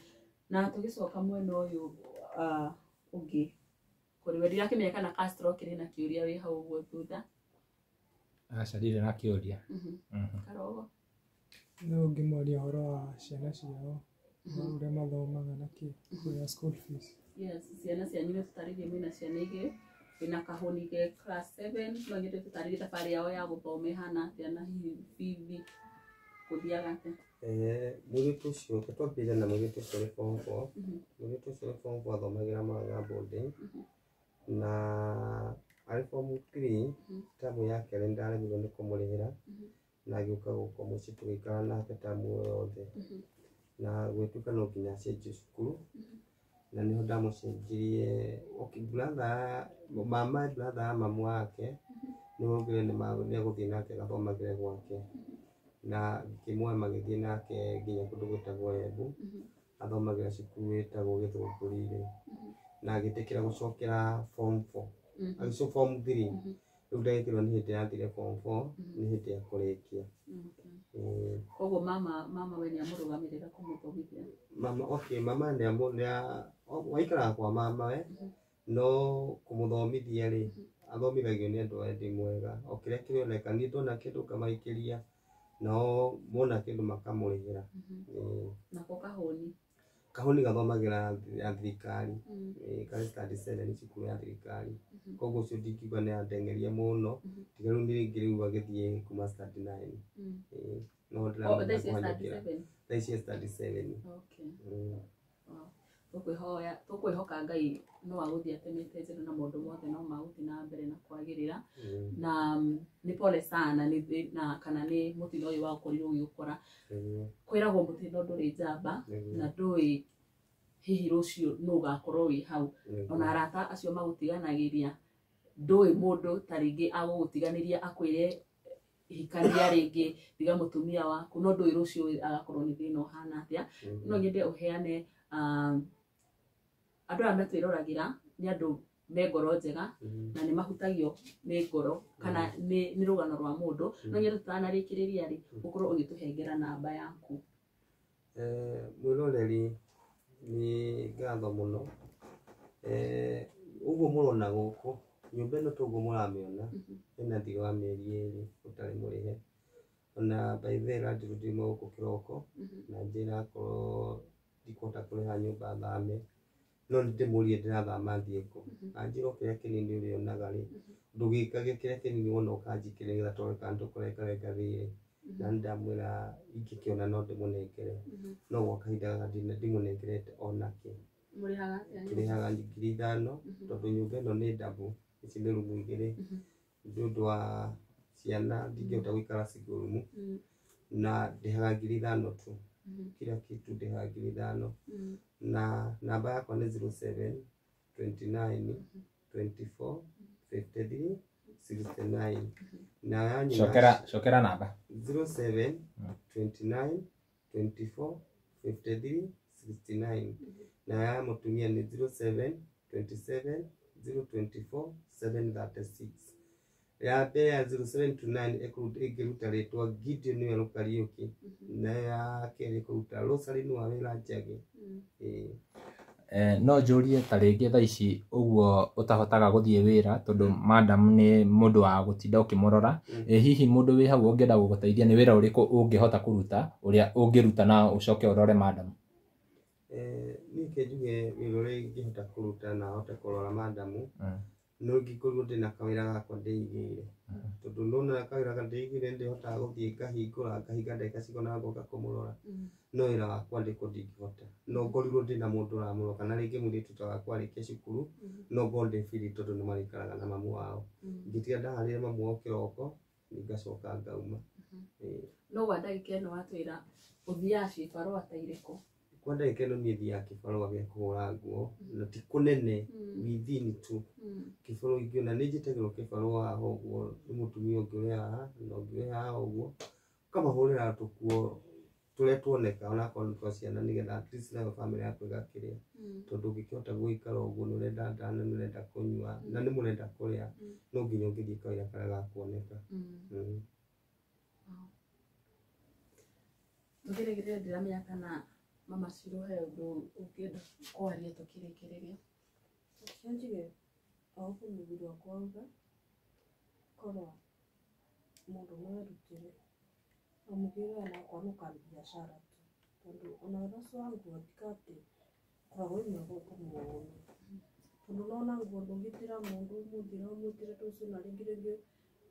Na tũgĩcoka mwena ũyũ ũngĩ kũrĩ we ndirakĩmenya kana Castro kĩrĩ na kĩũria wĩ hau ũguo thutha. Aca ndirĩ na kĩũria. Karogo. No ũngĩmwaria ũhoro wa ciana ciao ũrĩa mathomaga na kĩ kũrĩa school fees. Yes, ciana cianyu nĩ tũtarĩrie mwĩna ciana igĩrĩ wĩna kahũni ke class 7 no nyende tũtarĩrie thabarĩ yao ya gũthoma ĩhana atĩa na hihi bithi gũthiaga atĩa. Mũirĩtu ũcio reke twambĩrĩrie na mũirĩtu ũcio ũrĩ form 4. Mũirĩtu ũcio ũrĩ form 4 athomagĩra Murang'a boarding na arĩ form 3 tamu ya kerĩ nĩndaremirwo nĩ kũmũrĩhĩra na agĩũka gũkũ mũciĩ tũgĩikara nake tamu ĩyo yothe na gũgĩtuĩka no nginya acenjio cukuru na nĩho ndamũcenjirie. Okay, brother mama brother ya mamu wake nĩwe augire nĩegũthiĩ nake agathomagĩre gwake na ngĩmuoya magĩthiĩ nake nginya kũndũ gwĩtagwo Embu athomagĩra cukuru ĩtagwo Gĩthũngũri-rĩ na agĩtĩkĩra gũcokera form 4 agĩcoka form 3 rĩu ndagĩkĩrwo nĩ hĩndĩ yathire form 4 nĩ hĩndĩ ya kũrĩkia. Koguo mama we nĩamũrũgamĩrĩra kũmũthomithia. Mama okay mama waikaraga kwa mama we no kũmũthomithia rĩ athomithagio nĩ andũ a wendi mwega o kĩrĩa kĩroneka niĩ ndona kĩndũ ngamaikĩria nao mona kĩndũ makamũrĩhĩra. Nako kahũni. Kahũni gathomagĩra ya thirikari karĩ standard 7 cukuru ya thirikari koguo ũcio ndingiuga nĩ andeng'eria mũno tiga rĩu nĩ rĩngĩ rĩu agĩthiĩ kuma standard 9. No Oh, thaa ici ndĩramenya standard kũhanyũkĩra 7. thaa ici standard 7. Okay. Wow. Tũkwĩhoka Ngai no agũthiĩ atemete njĩra na maũndũ mothe no magũthiĩ na mbere na kwagĩrĩra na nĩ pole sana nĩ thĩna kana nĩ mũtino ũyũ wakorirwo ũgĩgũkora. Kwĩragwo mũtino ndũrĩ njamba na ndũĩ hihi rũciũ nũ ũgakorwo wĩ hau ona arata acio magũtiganagĩria ndũĩ mũndũ ta rĩngĩ agũgũtiganĩria akwĩre hikania rĩngĩ tiga mũtumia waku no ndũĩ rũciũ agakorwo nĩ thĩna ũhana atĩa. No nyende ũheane andũ aya metwĩroragĩra nĩ andũ me ngoro njega na nĩ mahutagio nĩ ngoro kana nĩ rũgano rwa mũndũ. No nyende tũtanarĩkĩrĩria rĩ ũkorwo ũgĩtũhengera namba yaku. Mwĩroreri nĩ ngatho mũno. Ũguo mũrona gũkũ nyũmba ĩno toguo mũramĩona ĩna thirĩ wa mĩeri ĩrĩ ũtarĩ mũrĩhe ona by the way landlord auma gũkũ kĩroko na njĩra akorwo ndikũhota kũrĩha nyũmba thame no nĩndĩmũrie ndĩrathama thiĩ kũ anjĩra o kĩrĩa kĩnini ũrĩonaga rĩ ndũgĩkage kĩrĩa kĩnini wona ũkanjikĩria nĩgetha tũrore kana tũkũrengarenga thirĩ na nĩndamwĩra ingĩkĩona no ndĩmũnengere no gwa kahinda gaka ndimũnengerete onakĩ. Mũrĩhaga atĩa? Tũrĩhaga 5,000 tondũ nyũmba ĩno nĩ ndabu ici nĩ rumu igĩrĩ nĩ ũndũ wa ciana ndingĩhota gũikara single room na ndĩhaga 5,000 tu kila kitu ndĩhaga 5,000 na namba yakwa nĩ 07 29 24 53 69 na ya nyina Cokera namba 07 29 24 53 69 na ya mũtumia nĩ 07 27 024 736. Ya mbere ya 0729 ĩngĩruta rĩtwa Gideon Werũ Kariũki na ya kerĩ ĩkũruta Rosaline Wawĩra Njagi. No njũrie ta rĩngĩ thaa ici ũguo ũtahotaga gũthiĩ wĩra tondũ madam nĩ mũndũ wa gũtinda ũkĩmũrora. Hihi mũndũ wĩ hau ũngĩenda gũgũteithia nĩ wĩra ũrĩkũ ũngĩhota kũruta ũrĩa ũngĩruta na ũcoke ũrore madam? Niĩ kĩnjuge wĩra ũrĩa ingĩhota kũruta na hote kũrora madamu No ngĩkorwo ndĩna kawĩra gakwa ndĩigĩire, tondũ nona kawĩra ndĩigĩire ndĩhotaga gũthiĩ ngahingũra ngahinga ndagĩka cigana ngoka kũmũrora. No wĩra wakwa ndĩko ndingĩhota, no ngorirwo ndĩna mũndũ ũramũrora, kana rĩngĩ mũirĩtu ta wakwa arĩkia cukuru no ngorwo ndĩ free tondũ nĩ marĩikaraga na mamu wao. Ngĩtiga ndaharĩria mamu wao kĩroko ngacoka ngauma. No gwa ndagĩka ĩno watwĩra ũthiaga cibarũa ta irĩkũ? Kwa ndagĩka ĩno niĩ thiaga kĩbarũa gĩa kũhũra nguo, na ti kũnene, within tu kĩbarũa ingĩona nĩ njĩtagĩrwo kĩbarũa haha ũguo nĩ mũtumia ũngĩ ũrĩ haha na ũngĩ ũrĩ haha ũguo, ũkamahũrĩra tũkuo tũrĩa tuoneka onakorwo nĩ twa ciana, nĩgetha at least nayo bamĩrĩ yaku ĩgakĩrĩa, tondũ ũngĩkĩhota gũikara ũguo nĩ ũrenda nda na nĩ ũrenda kũnyua na nĩ mũrenda kũrĩa, no nginya ũngĩthiĩ kawĩra karĩa gakuoneka. Tũkĩrĩkĩrĩria ndiramenya kana Mama Shiro he ũndũ ũngĩenda kwaria tũkĩrĩkĩrĩria. Njige o ũguo mũthuri wakwa auga, korwo mũndũ no erutĩre amũkĩre onakwa no kambiacara tu, tondũ ona wĩra ũcio wa nguo ti atĩ ũkoragwo wĩ mwega mũno, tondũ nona nguo ndũngĩtĩra mũndũ ũmũthĩ ũmwĩtĩre rũciũ, na rĩngĩ rĩngĩ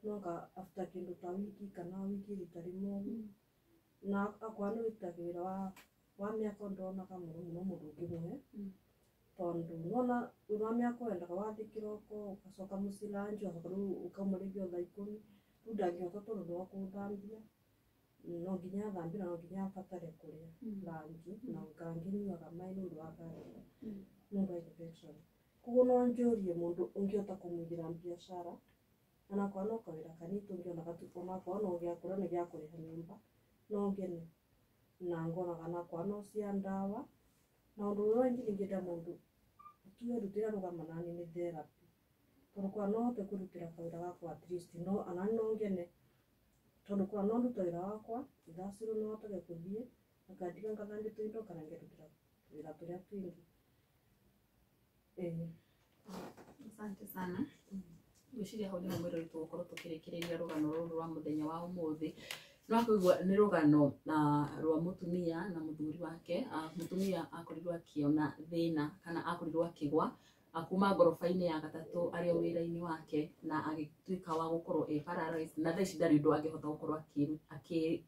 noka after kĩndũ ta wiki kana wiki rita rĩmwe ũguo. Na akorwo nĩ wĩrutaga wĩra wa mĩako ndonaga mũno mũno mũndũ ũngĩmũhe, tondũ nona wĩra wa mĩako wendaga wathiĩ kĩroko ũgacoka mũciĩ lunch, ũgacoka rĩu ũkauma rĩngĩ o thaa 10, rĩu ndangĩhota tondũ nĩ wa kũthambia, no nginya athambie na no nginya abatare kũrĩa lunch, na gũikara ngĩnyuaga maĩ nĩ ũndũ wa cancer, nĩ ũndũ wa infection. Koguo no njũrie mũndũ ũngĩhota kũmũigĩra biacara, onakorwo no kawĩra kanini tũngĩonaga tu, onakorwo no gĩa kũrĩa nĩ gĩa kũrĩha nyũmba, no ngene na ngonaga onakorwo no cia ndawa. Na ũndũ ũrĩa ũngĩ ingĩenda mũndũ tu erutĩre arũgama nani nĩ therapy, tondũ korwo no hote kwĩrutĩra kawĩra gakwa at least no anani no ngene, tondũ korwo no ndute wĩra wakwa thaa ciro no hotage kũthiĩ ngandiga ngathambia tũindo kana ngerutĩra wĩra tũrĩa twĩngĩ. Asante sana. Ngwĩciria hau nĩho mwĩrori tũgũkorwo tũkĩrĩkĩrĩria rũgano rũrũ rwa mũthenya wa ũmũthĩ. No kũigua nĩ rũgano rwa mũtumia na mũthuri wake. Mũtumia akorirwo akĩona thĩna kana akorirwo akĩgwa kuma ngoroba-inĩ ya gatatũ arĩ o wĩra-inĩ wake, na agĩtuĩka wa gũkorwo e paralyzed, na thaa ici ndarĩ ũndũ angĩhota gũkorwo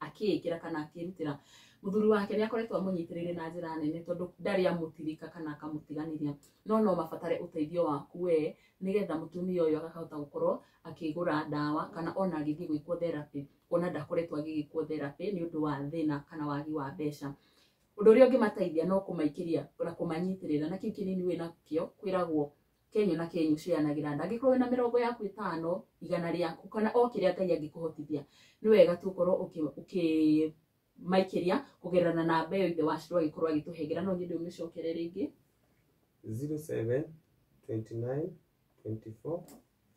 akĩĩkĩra kana akĩrutĩra. Mũthuri wake nĩ akoretwo amũnyitĩrĩire na njĩra nene, tondũ ndarĩ amũtirika kana akamũtiganĩria, no mabatare ũteithio waku we, nĩgetha mũtumia ũyũ akahota gũkorwo akĩgũra ndawa kana ona agĩthiĩ gwĩkwo therapy, kuona ndakoretwo agĩgĩkwo therapy nĩ ũndũ wa thĩna kana wagi wa mbeca. Ũndũ ũrĩa ũngĩmateithia no kũmaikĩria na kũmanyitĩrĩra, na kĩu kĩnini wĩnakĩo kwĩragwo kenyũ na kenyũ cianagĩra nda. Angĩkorwo wĩna 50 yaku 5, 100 rĩaku kana o kĩrĩa Ngai angĩkũhotithia, nĩ wega tu ũkorwo ũkĩmaikĩria kũgerera na namba ĩyo ithe wa Shiro agĩkorwo agĩtũhengera. No nyende ũmĩcokere rĩngĩ. 07 29 24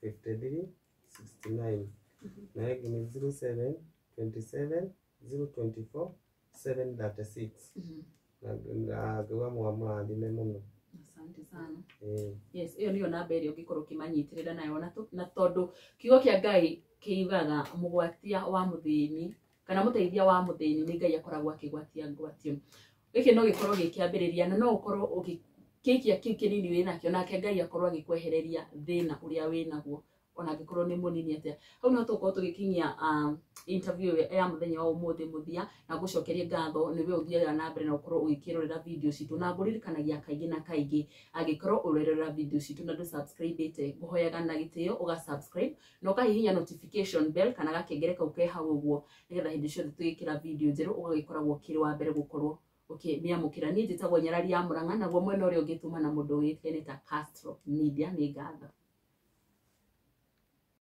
53 69, na ĩngĩ nĩ 07 27 024 736. Na ngauga mũrathime mũno. Asante sana. Yes, ĩyo nĩyo namba ĩrĩa ũngĩkorwo ũkĩmanyitĩrĩra nayo, na tondũ kiugo kĩa Ngai kĩugaga mũgwatia wa mũthĩni kana mũteithia wa mũthĩni nĩ Ngai akoragwo akĩgwatia ngwatio. Gĩkĩ no gĩkorwo gĩkĩambĩrĩria na no ũkorwo ũgĩkĩikia kĩu kĩnini wĩnakĩo, nake Ngai akorwo agĩkwehereria thĩna ũrĩa wĩnaguo ona angĩkorwo nĩ mũnini atĩa. Hau no tũkorwo tũgĩkinyia interview ya mũthenya wa ũmũthĩ mũthia, na ngũcokerie ngatho nĩwe ũthiaga na mbere na ũkorwo ũgĩkĩrorera video citũ, na ngũririkanagia kaingĩ na kaingĩ angĩkorwo ũrerorera video citũ na ndũ subscribe-ĩte, ngũhoyaga na gĩtĩo ũga subscribe na ũkahihinya notification bell kana gakengere kau ke hau ũguo, nĩgetha hĩndĩ ciothe tũgĩkĩra video njerũ ũgagĩkoragwo ũkĩrĩ wa mbere gũkorwo ũkĩmĩamũkĩra. Niĩ njĩtagwo Nyarari ya Mũrang'a, naguo mwena ũrĩa ũngĩ tuma na mũndũ ũĩkaine ta Castro Media. Nĩ ngatho.